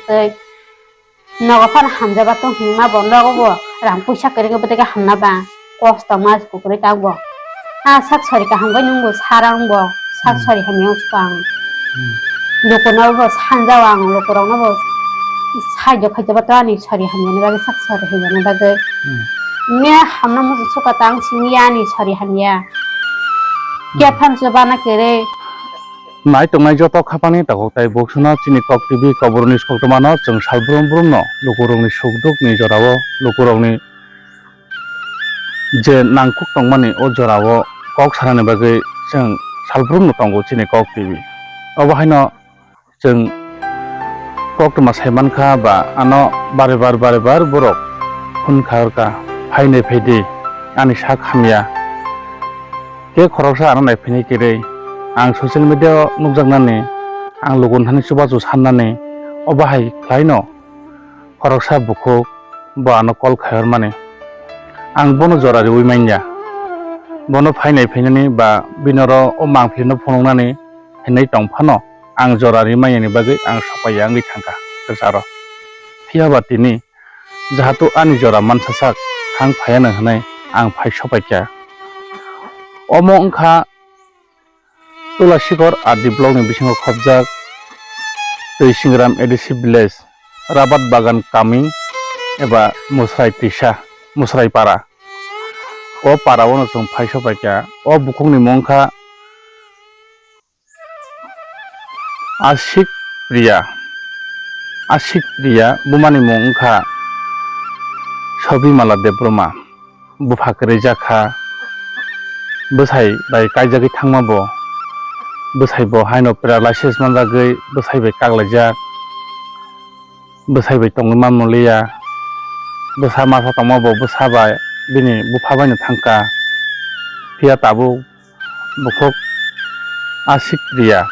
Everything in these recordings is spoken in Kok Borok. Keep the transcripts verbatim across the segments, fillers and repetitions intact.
tei nogo phano hamjaba tong hinma bo nogo bo rang puisa kwrwi khe bwtwi khe hamna ba kosto ma se kwrwi tang bo. A sak sori kaham bai nung bo sara wng bo sak Hmm. sori hamya wng kha ang. Hmm. Luku no bo sanja o ang luku rok no bo saijo khaijaba to ani sori hamya ni bagwi sak sori hamya ni bagwi. Hmm. Ne hamna musu suka tang simi ani sori hamya. Hmm. Kephan se bana kere. Nai tongnai joto khapangni takhuk tai buksuna chini Kok T V koborni soktomano chwng salbrum brumno lukurokni sukdukni jorao lukurokni je nangkuk tongmani o jorao kok sanani bagwi chwng salbrumno tongo chini Kok T V. Obo haino chwng koktwma saimankha ba ano bare bar bare bar borok phone kha orkha, "Phainai phaidi, ani sak hamya." Khe khoroksa ano naiphainai kwrwi. Ang social media o nukjaknani, ang luku thani chubachu sannani, obo hai khlaino khoroksa bukhuk bo ano call khai hor mani. Ang bono jora riui manya. Bono phainai phainani ba bini oro o mangpili no phunuknani hinwi tong phano ang jora ri manyani bagwi ang sopaiya wngwi thangkha kwcharo. Phiya ba tini jahatu ani jora mansasak thang phaiano hinwi ang phai sopaikha. Omo wngkha Tulasikor R D block ni bisingo khopjak Twisingram A D C village, Rabat Bagan Kami eba Musrai Tisa, Musrai Para. O para o no chwng phai sopaikha. O bukhuk ni mung kha Asik Priya. Asik Priya buma ni mung wngkha Sobimala Debbarma. Bupha kwrwi jak kha, bwsai bai kaijagwi thangma bo, bwsai bo haino paralysis manjagwi bwsai bai kaklaijak, bwsai bai tongwi manliya, bwsa masa tongma bo bwsa bai bini bupha baino thangkha, phiya tabuk bukhuk Asik Priya.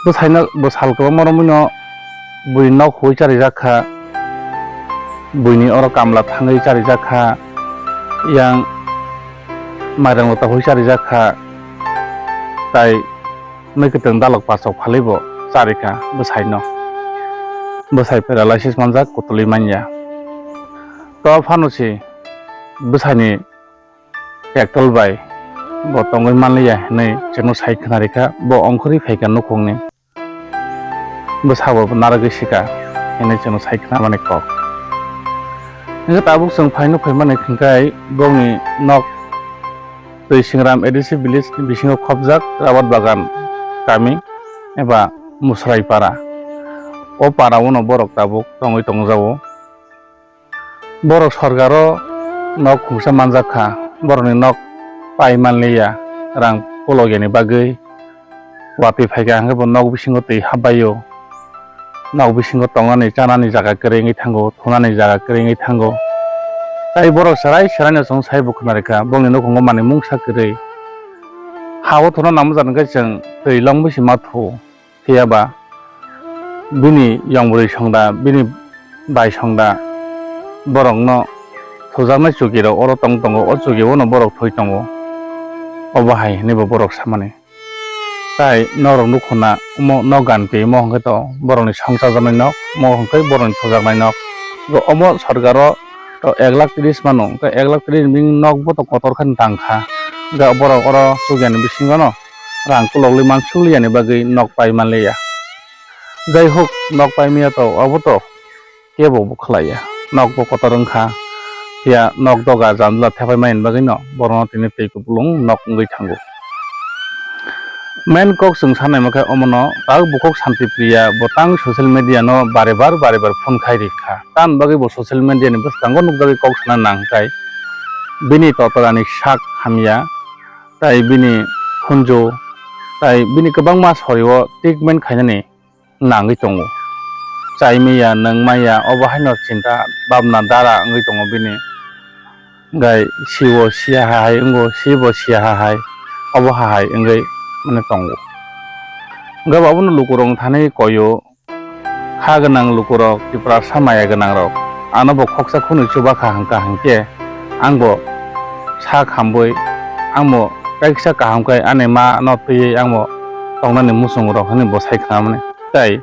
Bwsaino bo sal kwbangma romwino buini nok huwi charijak kha, buini oro kamla thangwi charijak kha, yang mairang lota huwi charijak kha, tai mwkhwtwng dalok pachok phalwi bo charikha bwsaino. Bwsai paralysis manjak, kutulwi manya. To phano si bwsaini Ektol bai bo tongwi manliya hinwi chwngno sai khwnarikha, bo ongkhorwi phaikha nukhungni bwsabo narwgwi sika hinwi chwngno sai khwnamani kok. Hwnkhe tabuk chwng phai nukphaimani hwnkhe bongni nok Twisingram A D C village ni bisingo khopjak Rabat Bagan kami eba Musrai Para. O para o no borok tabuk tongwi tongjago. Borok sorkaro nok khungsa manjak kha, borokni nok pai manliya, rang kologyani bagwi watwi phaikha, hwnkhe bo nok bisingo twi hapbaio, nok bisingo tongnani chanani jaga kwrwi wngwi thango, thunani jaga kwrwi wngwi thango. Tai borok chwrai chwraino chwng sai bo khwnarikha, bongni nukhungo manwi mungsa kwrwi. Ha-o thuna nangmajak hwnkhe chwng twi longwi se ma thu. Phiya ba bini yong bwrwi songda, bini bai songda borokno thujaknai chukirok oro tong tongo, o chukio no borok thoi tongo, obo hai hinwi bo borok samani. Tai norok nukho na, omo nok gan twi, omo hwnkhe to borokni songchajaknai nok, omo hwnkhe borokni thujaknai nok. Bo omo sorkaro to ek lakh tris mano, hwnkhe ek lakh tris ni nok bo to kotor khe tang kha. Hwnkhe borok oro chukya ni bisingo no rang kolokli mansukliya ni bagwi nok pai manliya. Jai hok, nok pai manya to, abo to kebo bo khlaiya. Nok bo kotor wng kha, phiya nok doga janla thepai mani bagwi no borokno tini twi kupulung nok wngwi thango. Main kok chwng sanai mankha omono, tak bukhuk Santi Priya bo tang social media no bare bar bare bar phone khai ri kha. Tamni bagwi bo social media ni bwskango nukjagwi kok sana nang khe bini totorani sak hamya, tai bini khunju, tai bini kwbangma sorio treatment khainani nangwi tongo. Chai maya, nwng maya, obo haino chinta bhabna dara wngwi tongo bini. Gai sibo siya ha hai wngo, sibo siya ha hai, obo ha hai wngwi mane tongo. Hwnkhe bo abono lukurok thani koyo, kha gwnang lukurok, Tiprasa maya gwnangrok, ano bo khoksa khunui chuba kha hwnkha hwnkhe, ang bo sak hambai, ang bo kaisa kaham khe ani ma no twiwi ang bo tongnani muchungrok hwnwi bo sai khnamani. Tai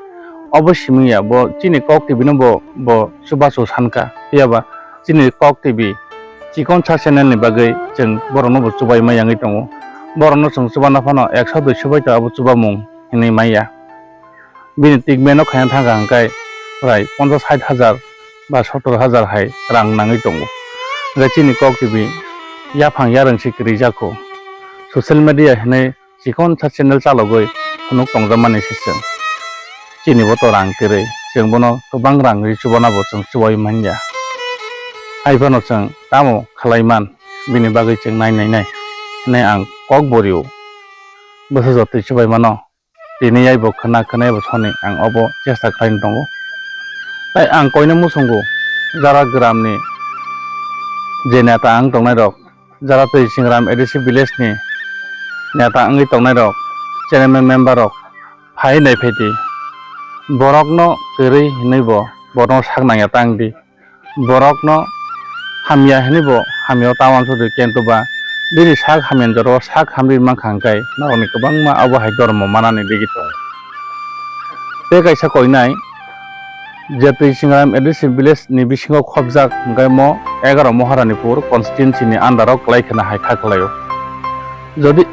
obo simi ya, bo chini Kok T V no bo, bo chubachu sankha. Phiya ba chini Kok T V chikon sa channel ni bagwi chwng borok no bo chubai ma yangwi tongo. Borok no chwng chubana phano ekso duiso bai ta abo chubamung hinwi manya. Bini treatment o khaina thangkha hwnkhe prai ponchas sait hajar ba sottor hajar hai rang nangwi tongo. Hwnkhe chini Kok T V yaphang yarwng se kwrwi jakho. Social media hinwi chikon sa channel chalogwi phunuk tongjakmani se chwng. Chini bo to rang kwrwi, chwng bono kwbang rang rwi chubana bo chwng chubai manya. Hai phano chwng tamo khlai man, bini bagwi chwng nai nai nai hinwi ang kok borio. Bwsa jotwi chubai mano. Tini yai bo khwna khwnai bo soni ang obo chesta khlai tongo. Tai ang koina muchungo jara gram ni je neta ang tongnai rok, jara twi Singram A D C village ni neta wngwi tongnai rok, chairman member rok phai nai phaidi. Borok no kwrwi hinwi bo borok no sak nangya tang di. Borokno hamya hinwi bo hamya o ta uansukdi, kintu ba bini sak hamya ni jora o sak hamri mankha hwnkhe norokni kwbangma abo hai dhormo manani digi tongo. Tei kaisa koinai Jatwi Singram A D C village ni bisingo khopjak hwnkhe mo egaroh Moharanipur constituency ni under o kwlai kheno hai kha kwlaio. Jodi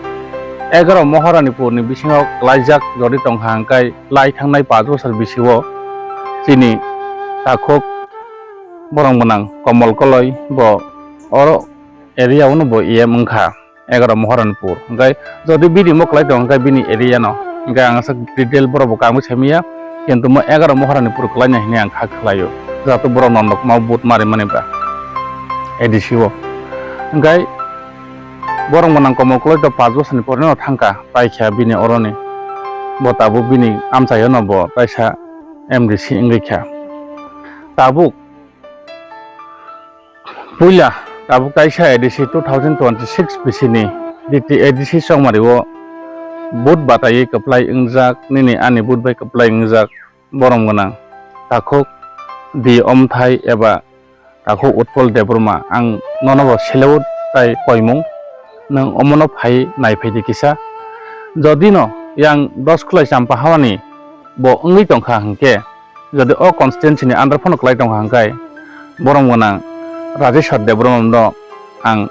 egaroh Moharanipur ni bisingo kwlaijak jodi tongkha hwnkhe lai thangnai paanch bosor bisingo chini takhuk borok gwnang Komol Koloi bo oro area o no bo E M wngkha, egaroh Moharanpur. Hwnkhe jodi bini mo kwlai tong hwnkhe bini area no, hwnkhe ang aswk detail borok bo kangwi saimanya, kintu mo egaroh Moharanpur kwlaina hinwi ang kha khlaio, jato borok no nokma vote marimani ba A D C o. Hwnkhe borok gwnang Komol Koloi to paanch bosor ni pore no thangkha, paikha bini oroni. Bo tabuk bini amchaio no bo taisa M D C wngwi kha. Tabuk puila tabuk taisa A D C two thousand twenty-six bisini D T A D C chongmari o vote bataiwi kwplai wngjak, nini ani vote bai kwplai wngjak borom gwnang takhuk di omthai eba takhuk Utpol Debbarma, ang nono bo seleo tai koimung, nwng omono phai nai phaidi kisa. Jodi no yang dos khulai champa hawani bo wngwi tongkha hwnkhe, jodi o constituency ni under phano kwlai tongkha hwnkhe, borom gwnang Rajeshwar Debbarma no ang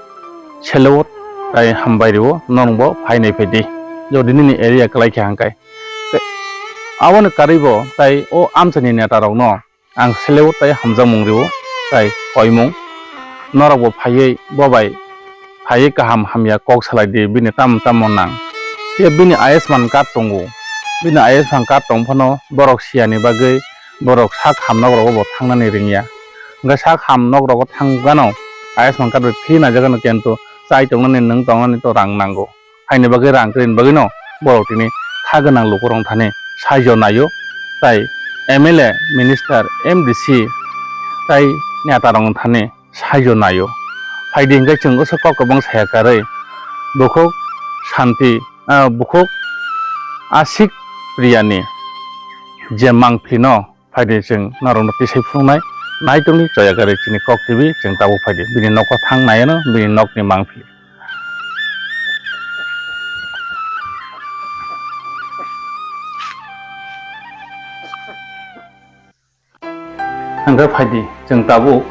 seleo tai hambai rio, nwng bo phai nai phaidi, jodi nini area kwlai kha hwnkhe. Aboni karwi bo tai o amchaini neta rok no ang seleo tai hamjakmung rio, tai koimung. Norok bo phaiwi bo bai phaiwi kaham hamya kok salai di, bini tamo tamo nang. Tei bini Ayushman card tongo, bini Ayushman card tong phano borok siyani bagwi borok sak ham nok rogo bo thangnani ringya. Hwnkhe sak ham nok rogo thang gano Ayushman card bai free naijak gano, kintu chai tongnani nwng tongnani to rang nango. Haini bagwi rang kwrwini bagwino borok tini kha gwnang lukurok thani saijo naio, tai M L A, minister, M D C tai neta rok thani saijo naio. Phaidi hwnkhe chwng usa kok kwbang saya karwi bukhuk Santi, ah, bukhuk Asik Priyani je mangphi no phaidi chwng norokno tisai phunuknai. Naitokni choya karwi chini Kok T V chwng tabuk phaidi. Bini nogo thang naiano bini nokni mangphi. Hwnkhe phaidi chwng tabuk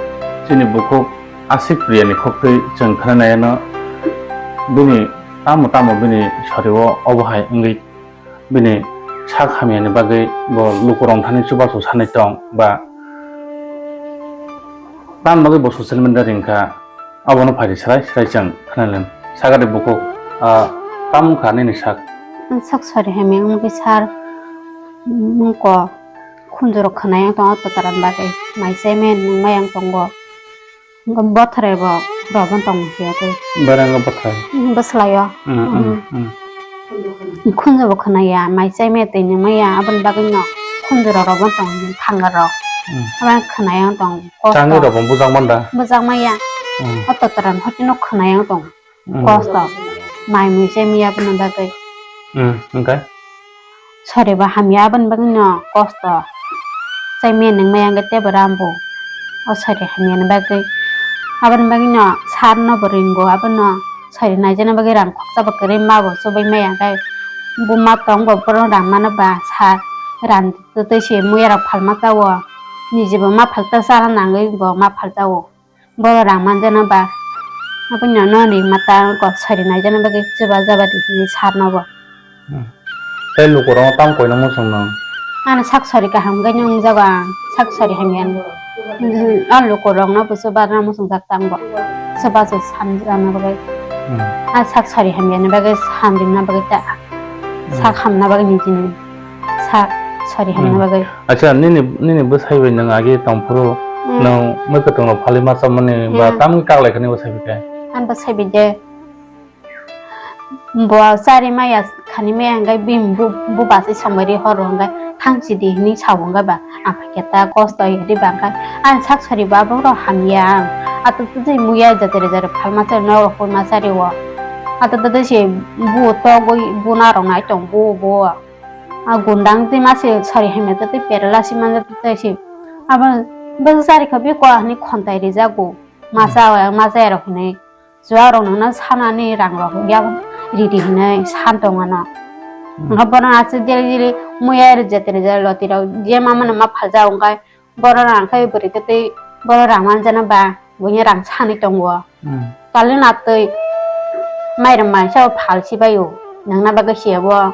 chini bukhuk Asik Priyani khoktwi chwng khwnanaiano bini tamo tamo bini sorio obo hai wngwi bini sak hamyani bagwi bo lukurok thani chubachu sanwi tong ba tamni bagwi bo social media ringkha, abono phaidi srai srai chwng khwnaleng. Sagadi bukhuk, ah, tamo wngkha nini sak? Ang sak sori hamya wngwi sar, wngkha khunjurok khwnai ang tongo, totaran bagwi mai chaimani nungmai ang tongo. Bothrai bo rw bo tong hiya tei. Bwrang bothrai. Bwsalaio. Mm, mm, mm. Khunju bo khwnaya, mai chaimaya twi nungmaya, aboni bagwi no khunju rw bo tong thanga rok. Mm. Aboni khwnaya tong kosto. Changwi rw bo bujak manda. Bujak maya. Mm. O totoran hoti no khwnaya tong. Mm. Kosto. Mai mui chaimaya aboni bagwi. Mm, hwnkhe? Sori bo hamya aboni bagwino kosto. Chaimaya nungmaya hwnkhe teibo rang bo. O sori hamyani bagwi. Aboni bagwino sar no bo ringo abono sori naijaknai bagwi rang khoksa bo kwrwi ma bo chubui maya hwnkhe buma tong bo bono rang mano ba sar. Ran twi se muya rok phalma chao. Niji bo ma phalta chana nangwi bo ma phalchao. Bo rang manjana ba. Aboni no ri mata kok sari naijana bagwi chuba jaba di hinwi sarno bo. Hmm. Tei lukurok tamo koino muchung nung? Ano sak sori kaham khe nung jago ang, sak sori hamya. Hmm, a lukurok no bo chuba na muchung jak tang bo. Chuba se samjana bagwi. Hmm. A sak sori hamya ni bagwi samjana bagwi ta. Hmm. Sak hamna bagwi nijini sak sori hamna Hmm. bagwi. Acha, nini, nini bwsai bai nwng agi tongphuru Hmm. nwng mwkhwtwng rok phalwi ma chamani ba Hmm. tamni kaklai khani bwsai bai khe? Ang bwsai bai de. Bo chari maya khani maya hwnkhe bini bu, bu bachai songbai ri horo hwnkhe thangchi di hinwi sao hwnkhe ba ang phaikhe ta kosto ri ba hwnkhe ang sak sori ba borok hamya ang ato twi muya jatari jatari phalma chari norok hwnma chari o ato twi se bu togwi bu narok nai tong bu bo a gundang twi ma se sori hamya twi perela si manja twi se abo bwsa chari kha biko hinwi khontai rijak bo masa masa rok hinwi. Chuwak rok nangna sanani rang rok ya ridi hinwi san tongmano. Hmm. Hwnkhe bono aswk jili jili muya rwjak rwjak loti rok je ma mano ma phalja hwnkhe bono rang khe bwrwi twi twi bono rang manjana ba buini rang sanwi tongo. Hmm. Kali na twi mairum maisa phal sibaio nangna bagwi se bo.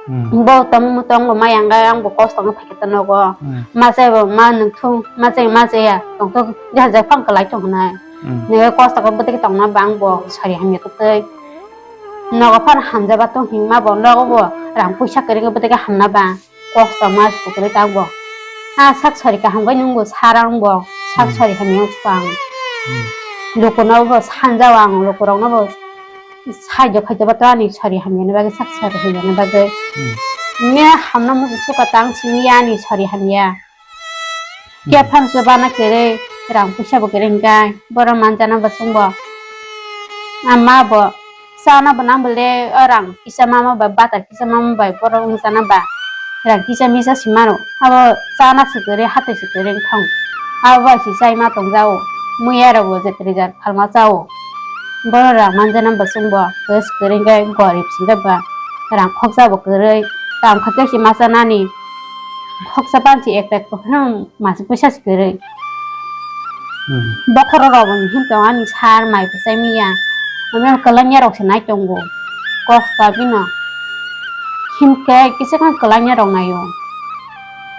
Hmm. Bo tongmo tongo maya hwnkhe ang bo kosto wngwi phaikhe ta nogo. Hmm. Ma chai bo ma nungthung ma chai ma chaya tongthok jahajak phang kwlai tong hwnwi. Hmm. Nini kosto khe bwtwi tongna bang bo sari hamya kwtwi. Nogo phano hamjaba tong hima bo nogo bo rang puisa kwrwi khe bwtwi khe hamna bang kosto ma kwrwi ta bo. A sak sari kaham khe nung bo sar ang bo sak Hmm. sari hamya wngkha ang. Hmm. Lukuno bo sanjao ang lukurokno bo saijo khaijaba to ani sari hamya ni bagwi sak sari hamya ni bagwi. Hmm. Mia hamna muchung suka tang simi ani sari hamya. Khe phang chubana kwrwi, rang puisa bo kwrwi hwnkhe, borok manjana bo chwngbo. Ama bo chana bo nang bole, o rang kisa mama bai, butter kisa mama bai, borok wng chana ba rang kisa misa si mano. Abo chana se kwrwi, hatai se kwrwi wng thang. Abo bai se chai ma tong jao. Muya rok bo jetra jar phalma chao. Borok rang manjana bo chwngbo, kwrwi se kwrwi hwnkhe gorib se hwnkhe ba rang khoksa bo kwrwi. Tamo khe se ma chanani khoksa pansi ek tak kwkhwrang. Masa puisa se kwrwi. Hmm. Bokhorok rok bo him tongo ani sar mai bwsai miya. Mane kwlangya rok se nai tongo. Kosto bino. Him khe kisa khe kwlangya rok naio.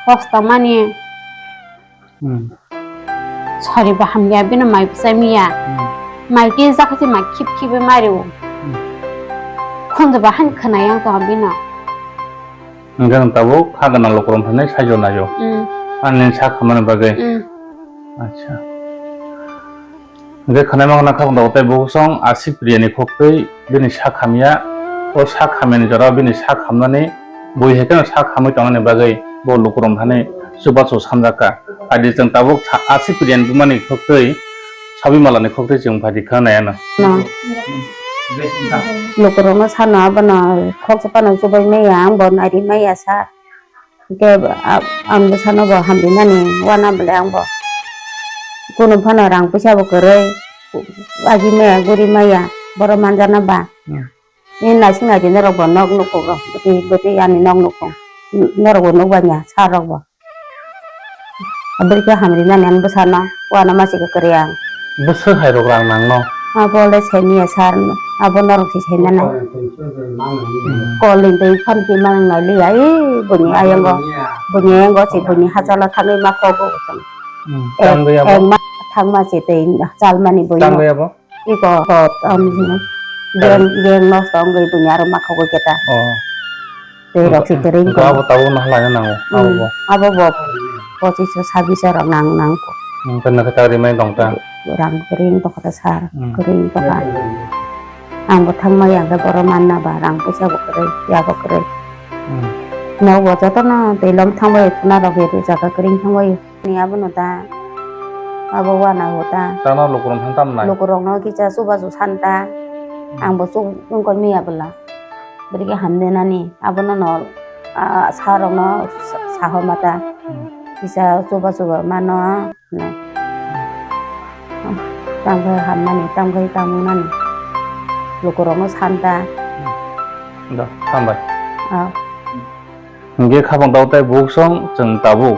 Kosto mani. Hmm. Sori bo hamya bino mai bwsai miya. Hmm. Mai kisa khe se mai khip khip bai mari o. Hmm. Khunju bo han khwnai yang tongo bino. Hwnkhe nwng tabuk kha gwnang lukurok thani saijo naio. Mm. Ani sak hamani bagwi. Mm. Acha. Hwnkhe khwnai mangna kha gwnang tei bo song Asik Priya ni khoktwi bini sak hamya. O sak hamya ni jora bini sak hamnani bui hai kheno sak hamwi tongnani bagwi bo lukurok thani chubachu sanjak kha. Adi chwng tabuk sa-, Asik Priya ni buma ni khoktwi Sabimala ni khoktwi chwng phaidi kha nai ano. No. Lukurokno sano abono khoksa phano chubai maya, ang bo nari maya sa. Hwnkhe a-, ang bwsano bo hamri nani wana bole ang bo. Kunu phano rang puisa bo kwrwi, agi maya, guri maya, borok manjana ba. Hmm. Ni naising naidi norok bo nok nukugo, bwtwi, bwtwi ani nok nukhung. Norok bo nukbaina, sir rok bo. Aboni khe hamri nani ang bwsano, wana masi kwrwi ang. Bwswk hai rok rang nang no? Abo le senior sir, abo norok se senior nai. Kol ni twi phone khe manang nai liya, ee, buini ayango, buini ayango se buini hachalo thangwi ma kok o chwng. Hmm, Ek, tangwi abo? Ek ma thangma se tei chalmani buino. Tangwi abo? Iko hot, um, geng, geng nosto wngwi buini aro makhogwi keta. Oh. Tei rok se kwrwi wngkha. Abo tabuk no halai nango, abo bo. Abo bo pochiso sabbiso rok nang, nang. Hmm, kena khe ta rimai tong ta. Rang kwrwi wng tongkha ta sir, hmm, kwrwi wng tongkha. Ang bo thangma yang khe borok manna ba rang puisa bo kwrwi, ya bo kwrwi. Hmm. Nok bo jotono twi lom thangbai khuna rok ya rwjak kha kwrwi wng thangbai. Ni abono ta, abo wana o ta. Tamo lukurok thang tam nai? Lukurokno kisa chubachu san ta. Hmm. Ang bo chuk wngkha miya bwla. Bwrwi khe hamde nani. Abono no, ah, sa rokno sa-, sahorma ta. Hmm. Kisa chuba chuba mano hinwi. Tamo khe hamnani, tamo khe tamo nani. Lukurokno san ta. Hmm. Do, hambai. Ah. Hinkhe khapang tao tai buksong chwng tabuk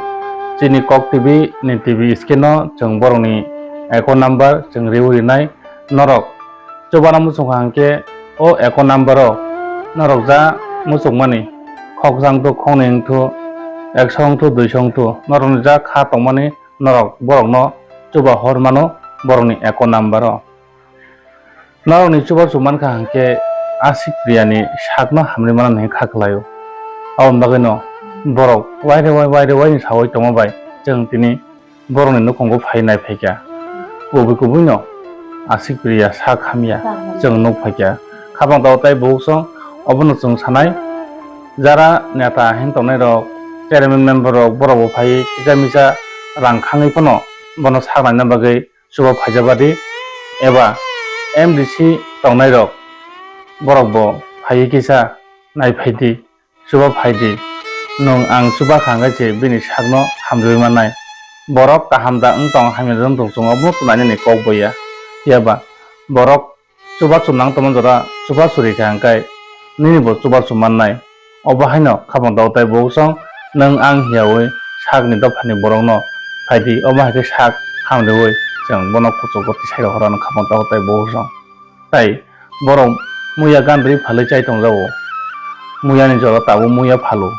chini Kok T V ni T V screen o chwng borokni account number chwng riwi rinai. Norok chubana muchung kha hinkhe o account number o norok ja muchungmani khokjang thu, khoknwi wngthu, ekso wngthu, duiso wngthu, norokni ja kha tongmani norok borokno chuba hor mano borokni account number o. Norokni chuba chumani kha hinkhe Asik Priyani sakno hamrwi mano hinwi kha khlaio. Aboni bagwino borok waire wai, waire waini sawi tongma bai chwng tini borokni nukhungo phai nai phaikha. Kubui kubuino Asik Priya sak hamya chwng nuk phaikha. Khapang tao tai buksong obono chwng sanai. Jara neta hin tongnai rok, chairman member rok, borok bo phai kisa misa rang khangwi phano bono sak naina bagwi chuba phaijabadi, eba M D C tongnai rok borok bo phaiwi kisa nai phaidi, chuba phaidi. Nwng ang chuba kha hwnkhe se bini sakno hamrwi mannai. Borok kaham da wng tong hamya da wng tong chwng obo nainani kok boya. Phiya ba borok chuba chumnang tongma jora chuba churi kha hwnkhe nini bo chuba chum mannai. Obo haino khapang tao tai buksong nwng ang hiyaui sakni dophani borokno phaidi, omo hai khe sak hamriui chwng bono kuchugo tisai rohorano khapang tao tai buksong. Tai borok muya gandri phalwi chai tongjago, muyani jora tabuk muya phalo.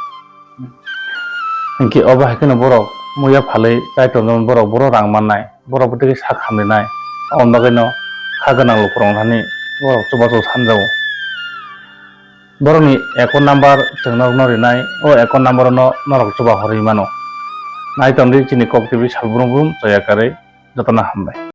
Hinkhe obo hai kheno borok muya phalwi chai tongjago, borok bono rang mannai, borok bo tei sak hamrinai. Aboni bagwino kha gwnang lukurok thani borok chubachu sanjago. Borokni account number chwng norokno rinai, o account number-no norok chuba horwi mano. Nai tongdi chini Kok T V sal brum brum choya karwi, jotono hambai.